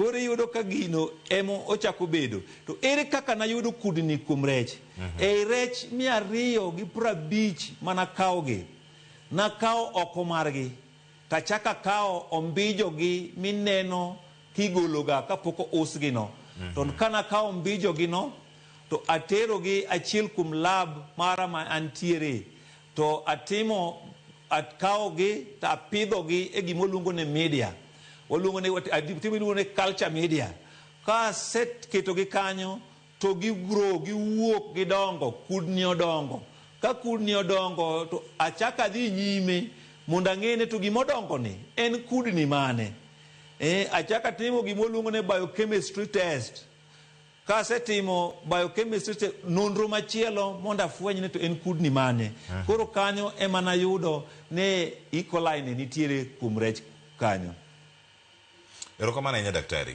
Koro iyudo ka gino ema ochako bedo. To ere kaka nayudo kudni kuom rech? Ei rech 250 manakawogi, nakawo oko margi, tachako akawo ombijogi mineno kigologa kapok ousgino. To kanakawo ombijogino, to aterogi achiel kuom lab mara ma antiere, to atimo akawogi to apidhogi e gima waluongo ni media. Waluongo ni timo iluongo ni culture media. Ka aseketogi kanyo to gi grow, giwuok gidongo, kudni odongo. Ka kudni odongo to achako adhi nyime mondo ang'e ni to gima odongo ni en kudni mane. Achako atimo gima waluongo ni biochemistry test. Kasetimo biochemistry test, nonro machielo mondo afweny ni to en kudni mane. Koro kanyo ema nayudo ni E. coli ni nitiere kuom rech kanyo. Erokamano ahinya, daktari.